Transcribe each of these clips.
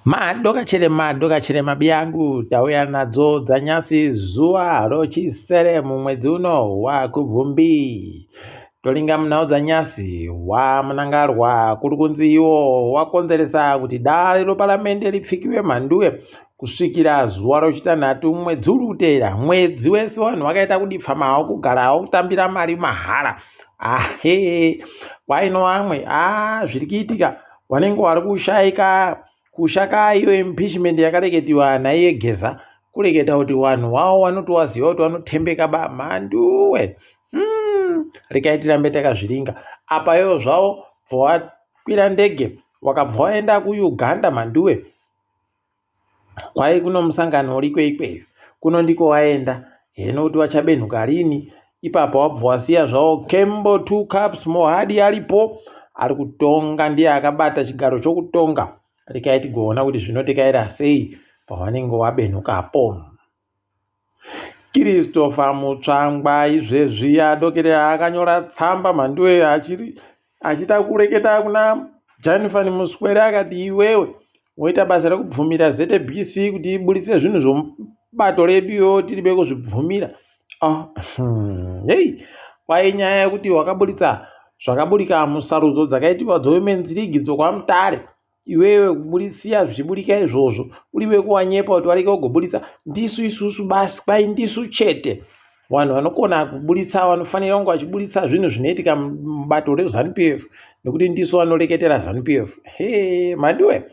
Madokachere madokachere mabiyangu tauya nadzo dzanyasi zuva rochisere mumwedzi uno waKubvumbi. Toringa munhau dzanyasi waMnangarwa kuri kunzi iwo wakonzeresa kuti dare reparamende ripfikiwe mhanduwe kusvikira zuva rochitanhatu mwedzi uri kuteera. Mwedzi wese vanhu vakaita kudipfamawo kugarawo kutambira mari mahara. Ahe kwaino vamwe haa zviri kuitika vanenge vari kushaika kushaka iyo impeachment yakareketiwa naiye Geza kureketa kuti vanhu wavo vanotovaziva kuti vanotembeka ba mhanduwe mm, rekai tirambe takazviringa apa ivo zvavo bva wakwira ndege wakabva waenda kuUganda mhanduwe Kwai kuno musangano uriko ikweyo. Kuno ndiko waenda. Heno kuti wachabenhuka rini. Ipapa wabva wasiya zvawo Kembo 2 Cups Mohadi aripo. Ari kutonga ndiye akabata chigaro chokutonga. Rekai tigoona kuti zvinotekaira sei pawanenge wabenhukapo. Christopher Mutsvangwa izvezvi adokere akanyora tsamba mhanduwe achiri achiita kureketa kuna Jennifer Muswere akati iwewe woita basa rekubvumira ZBC kuti iburitse zvinhu zvomubato redu iwewe tiribe kuzvibvumira ah, hei kwai nyaya yekuti wakaburitsa zvakaburika musarudzo dzakaitiwa dzeWomen's League dzokwaMutare iwewe kuburisiya zvichiburika izvozvo uri wekuwanyepa kuti warege kugoburitsa ndisu isusu basi kwai ndisu chete vanhu vanokona kuburitsa vanofanira kunge vachiburitsa zvinhu zvinoitika mubato reZanu PF nekuti ndisu vanoreketera Zanu PF he mhandiwe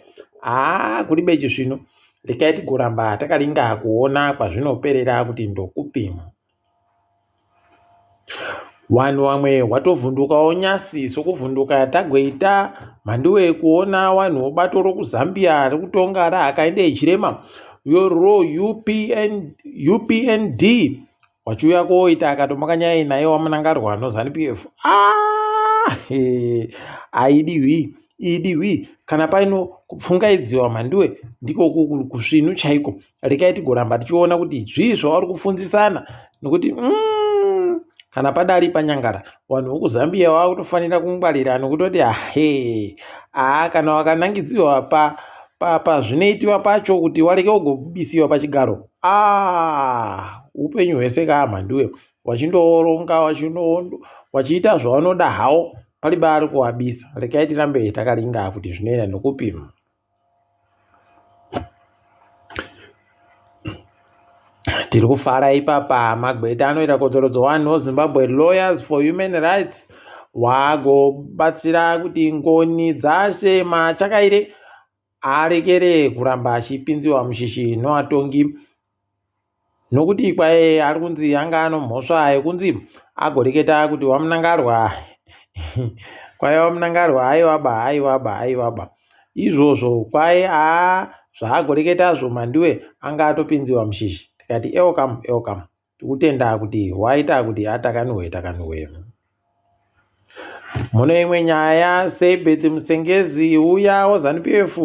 haa kuri bechi zvino rekai tigoramba takaringa kuona kwazvinoperera kuti ndokupi Vanhu vamwe watovhundukawo nyasi sokuvhunduka tagoita mhanduwe kuona vanhu vobato rokuZambia rikutonga raHakainde Hichilema ro UPN, UPND wachiuya koita akatomakanyai naye waMnangarwa noZanu PF. Ah, haidiwi idiwi kana paino kupfungaidziwa mhanduwe ndiko kusvinu chaiko rekai tigoramba tichiona kuti zvii zvavari kufunzisana nokuti mm, kana padari panyangara vanhu vokuzambia vakutofanira kungwarira nokutoti ahe aa kana wakanangidziwa pa pazvinoitiwa pa pacho kuti wareke ugobisiwa pachigaro aa upenyu hwese kaa mhanduwe wachindoronga wachiita zvavanoda hawo palibe ari kuwabisa rekai tirambe takaringa kuti zvinoenda nokupi Tiri kufara ipapa magweta anoita kodzero dzevanhu Zimbabwe Lawyers for Human Rights wagobatsira kuti ngoni dzashe Machakaire arekere kuramba achipinziwa mushishi nevatongi Nokuti kwai ari kunzi anga anomhosva yekunzi agoreketa kuti waMnangarwa kwai waMnangarwa aiwaba aiwaba aiwaba izvozvo kwai aa zvaagoreketazvo Mhanduwe anga atopinziwa mushishi tikati elcome elcome tikutenda kuti waita kuti atakanuhwe takanuhwe. Mune imwe nyaya, Seibeth Musengezi uya weZanu PF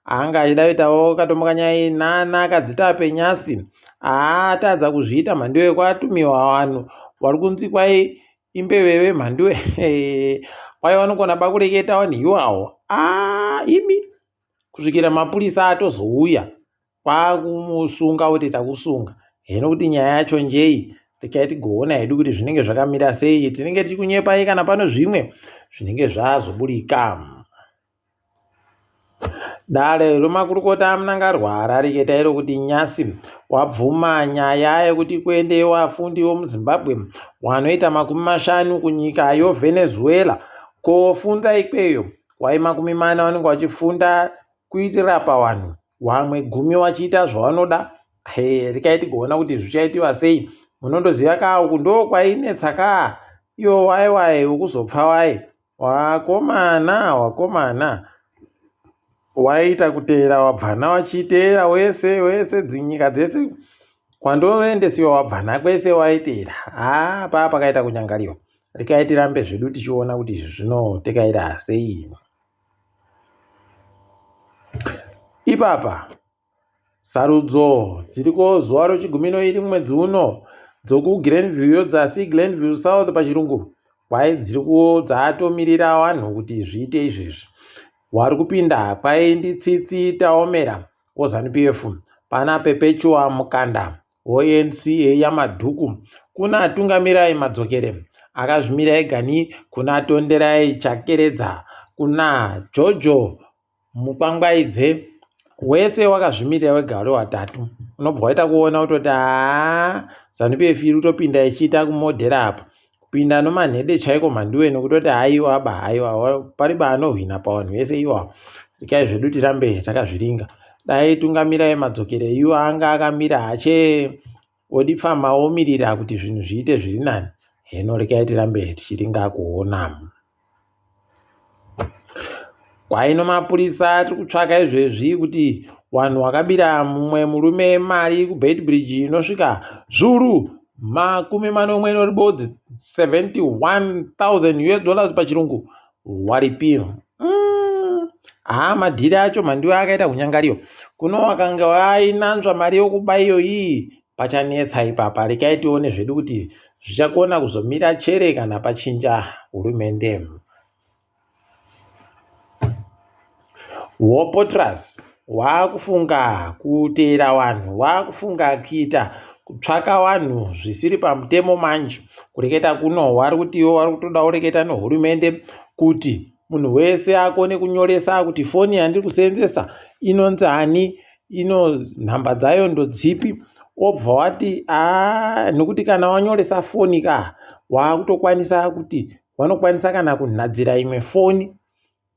anga achida kuitawo katomukanyai nana Kadzitape Nyasi haatadza kuzviita mhanduwe kwatumiwa vanhu vari kunzi kwai imbeveve mhanduwe kwai vanokona bakureketa vanhu iwawo aa imi kusvikira mapurisa atozouya kwakumusunga kuti takusunga hino kuti nyaya yacho njei rekai tigoona hedu kuti zvinenge zvakamira sei tinenge tichikunyepai kana pano zvimwe zvinenge zvazoburika dare remakurukota amunangarwa rariketa iro kuti nyasi wabvuma nyaya yekuti kuende vafundi vemuzimbabwe wanoita 50 kunyika yovenezuela kofunda ikweyo wai 40 vanenge vachifunda kuitira pavanhu Wamwe gumi wachiita zvawanoda he rekai tigoona kuti zvichaitiwa sei munondoziva kaa uku ndo kwainetsa kaa iwo waye waye wekuzopfa waye wakomana wakomana waiita kuteera wabvana wachiteera wese wese dzinyika dzese kwandoendesiwa wabvana kwese waiteera haa paa pakaita kunyangariwa rekai tirambe zvedu tichiona kuti izvi zvinotekaira sei Ipapa sarudzo dziriko zuva rechigumi mwedzi uno dzokuGlenview yodzasi Glenview South pachirungu kwai dziri dzatomirira vanhu kuti zviite izvezvi. Wari kupinda kwai ndiTsitsi Taomera woZanu-PF, pana Perpetua Mukanda woNCA yaMadhuku, kuna Tungamirai Madzokere akazvimira egani, kuna Tonderai Chakeredza, kuna Jojo Mukwangwaidze, wese wakazvimirira wega uri watatu. Unobva waita kuona kutoti haa ZanuPF iri kutopinda ichiita kumodhera apa kupinda nomanhede chaiko mhanduwe nokutoti haiwa ba haiwa pariba anohwina pavanhu vese iwawo. Rekai zvedu tirambe takazviringa. Dai Tungamirai Madzokere iwo anga akamira hache odipfama omirira kuti zvinhu zviite zviri nani. Heno rekai tirambe tichiringa kuona. Kwaino mapurisa tiri kutsvaka izvezvi kuti vanhu vakabira mumwe murume mari kuBeitbridge inosvika zviuru 70 neribodzi 71,000 US dollars pachirungu waripi. Haa madhiri acho mhandiwe akaita kunyangariwa. Kuno wakanga wainanzva mari yokuba iyoyi pachanetsa ipapa. Rekai tione zvedu kuti zvichakona kuzomira chere kana pachinja hurumende. WoPotras waakufunga kuteera vanhu, waakufunga kuita kutsvaka vanhu zvisiri pamutemo manje. Kureketa kuno wari kuti iwo wari kutoda kureketa nehurumende kuti munhu wese akone kunyoresa kuti foni yandiri kuseenzesa inonzi ani, ino nhamba dzayo ndodzipi, wobva wati aa nekuti kana wanyoresa foni ka waakutokwanisa kuti vanokwanisa kana kunhadzira imwe foni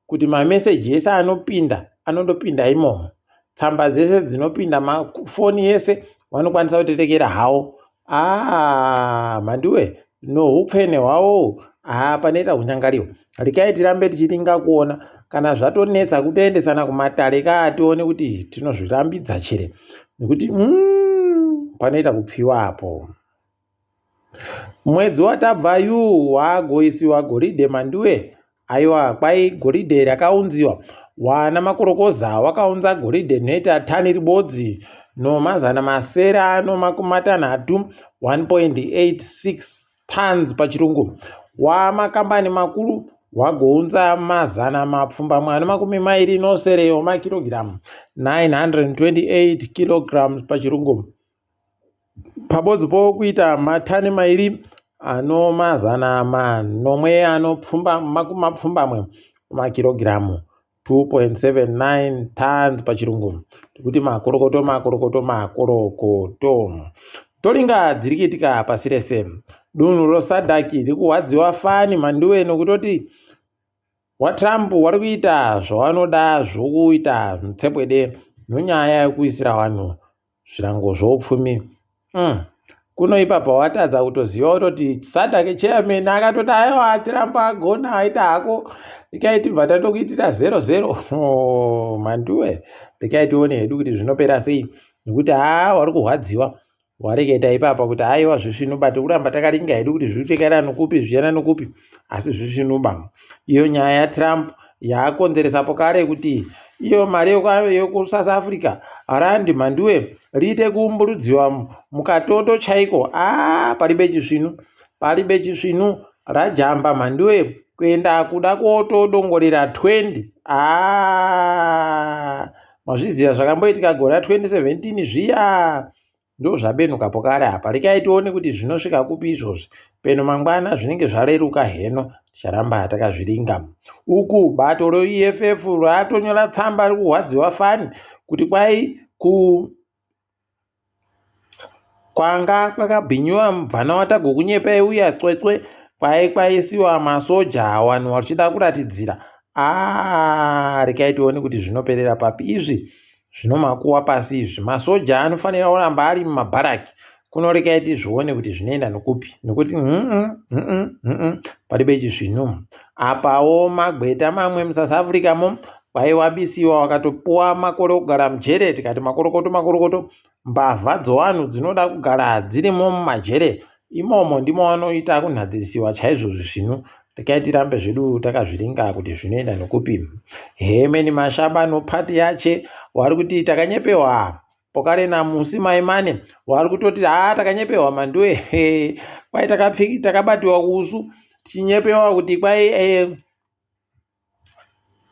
kuti mameseji ese anopinda anondopinda imomo tsamba dzese dzinopinda mafoni yese vanokwanisa kutetekera hawo aa mhanduwe noupfene hwawo haa panoita kunyangariwa rekai tirambe tichiringa kuona kana zvatonetsa kutoendesana kumatare kaa tione kuti tinozvirambidza chere nekuti panoita kupfiwa apo. Mwedzi watabva yuu wagoisiwa goridhe Manduwe aiwa kwai goridhe rakaunziwa wana makorokoza wakaunza goridhe rinoita tani ribodzi nomazana masere ano makumi matanhatu 1.86 tons pachirungu wamakambani makuru wagounza mazana mapfumbamwe ane makumi mairi nosere omakirogiramu 928 kilograms pachirungu pabodzi pokuita matani mairi ano mazana manomwe ano makumi mapfumbamwe makirogiramu 2.79 tons pachirungu tikuti makorokoto makorokoto makorokoto. Toringa dziri kuitika pasi rese. Dunhu roSADC riri kurwadziwa fani mhanduwe nokutoti waTrump wari kuita zvawanoda zvokuita mutsepwede nonyaya yekuisira vanhu zvirango zvoupfumi. Kuno ipapa watadza kutoziva kutoti SADC chairman akatoti aiwa Trump agona aita hako rekai tibva tatokuitira 0-0. Oh, mhanduwe rekai tione hedu kuti zvinopera sei nekuti haa wari kurwadziwa wareketa ipapa kuti aiwa zvisvinuba tikuramba takaringa hedu kuti zviri kutekera nokupi zvichienda nokupi asi zvisvinuba. Iyo nyaya yaTrump yakonzeresa pokare kuti iyo mari yekuSouth Africa randi mhanduwe riite kuumburudziwa mukatoto chaiko aa paribe chisvinu paribe chisvinu rajamba mhanduwe kuenda kuda kotodongorera 20 aa mazviziva zvakamboitika gore ra 2017 zviya ndozvabenuka pokare apa. Rekai tione kuti zvinosvika kupi izvozvi. Peno mangwana zvinenge zvareruka heno ticharamba takazviringa. Uku bato reEFF ratonyora tsamba riri kurwadziwa fani kuti kwai ku kwanga kwakabhinyiwa mubvana watagokunyepai uya tswetswe kwai kwaisiwa masoja vanhu vachida kuratidzira. Aa rekai tione kuti zvinoperera papi izvi zvinomakuwa pasi izvi. Masoja anofanira kuramba ari mumabharaki. Kuno rekai tizvione kuti zvinoenda nokupi nekuti paribe chisvinu. Apawo magweta mamwe muSouth Africa mo kwaiwabisiwa wakatopuwa makore okugara mujere tikati makorokoto makorokoto mbavha dzovanhu dzinoda kugara dzirimo mumajere imomo ndimo vanoita kunhadzirisiwa chaizvo zvisvinu. Rekai tirambe zvedu takazviringa kuti zvinoenda nokupi. Hemeni Mashaba nopati yache wari kuti takanyepewa pokare naMusi Maimane wari kutoti haa takanyepewa mhanduwe kwai takabatiwa kuusu tichinyepewa kuti kwai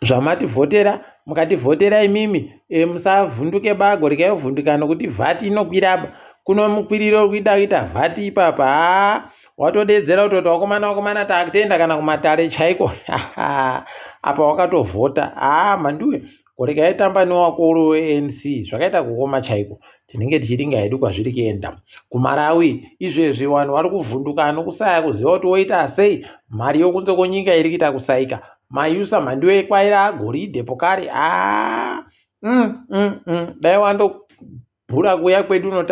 Zvamativhotera mukativhotera imimi e, musavhunduke bago rikaivhunduka nokuti vhati inokwiraba kuno mukwiriro kuida kuita vhati ipapa haa watodedzera kutoti wakomana wakomana takutoenda kana kumatare chaiko apa wakatovhota haa mhanduwe gore kaitamba newako uri weanc zvakaita kuoma chaiko tinenge tichiringa hedu kwazviri kuenda kumarawi izvezvi vanhu vari kuvhunduka nokusaya kuziva kuti woita sei mari yokunze kwenyika iri kuita kusaika mayusa mhanduwe kwaira agoridhe pokari haa mm, mm, mm. dai wando bhura kuya kwedu uno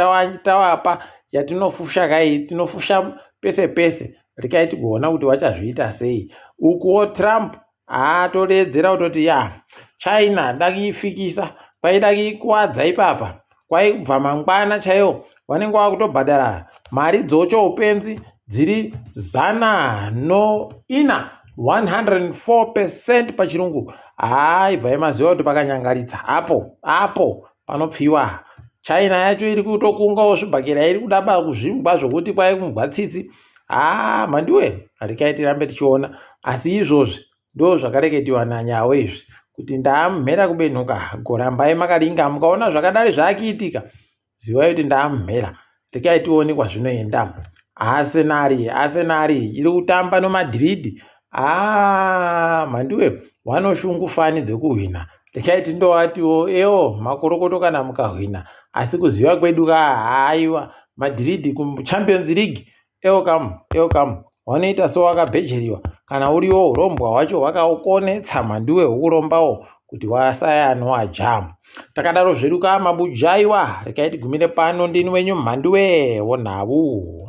tawapa yatinofusha kai tinofusha pese pese rekai tigoona kuti vachazviita sei ukuwo trump haatodeedzera kutoti ya china dakiifikisa kwaida kuikuwadza ipapa kwaibva mangwana chaiwo vanenge vakutobhadhara mari dzocho upenzi dziri zana noina 104 percent pachirungu haa ibvai maziva kuti pakanyangaritsa apo apo panopfiwa china yacho iri kutokungawo zvibhakera iri kuda ba kuzvingwa zvokuti kwai kumugwa tsitsi haa mhandiwe rekai tirambe tichiona asi izvozvi ndo zvakareketiwa nanyawo izvi kuti ndaamhera kubenhuka gorambai makaringa mukaona zvakadari zvaakiitika Zivai kuti ndamhera rekai tione kwazvinoenda. Arsenal, Arsenal iri kutamba noMadrid. Ah, mhanduwe wanoshungu fani dzekuhwina. Rekai tindowatiwo ewo makorokoto kana mukahwina. Asi kuziva kwedu ka haiwa Madrid kuChampions League Elcam, Elcam, wanoita sewakabhejeriwa kana uriwo hurombwa hwacho hwakaukonetsa mhanduwe hukurombawo kuti wasaya anowaja. Takadaro zvedu ka mabujaiwa rekai tigumire pano ndini wenyu mhanduwe wonhau.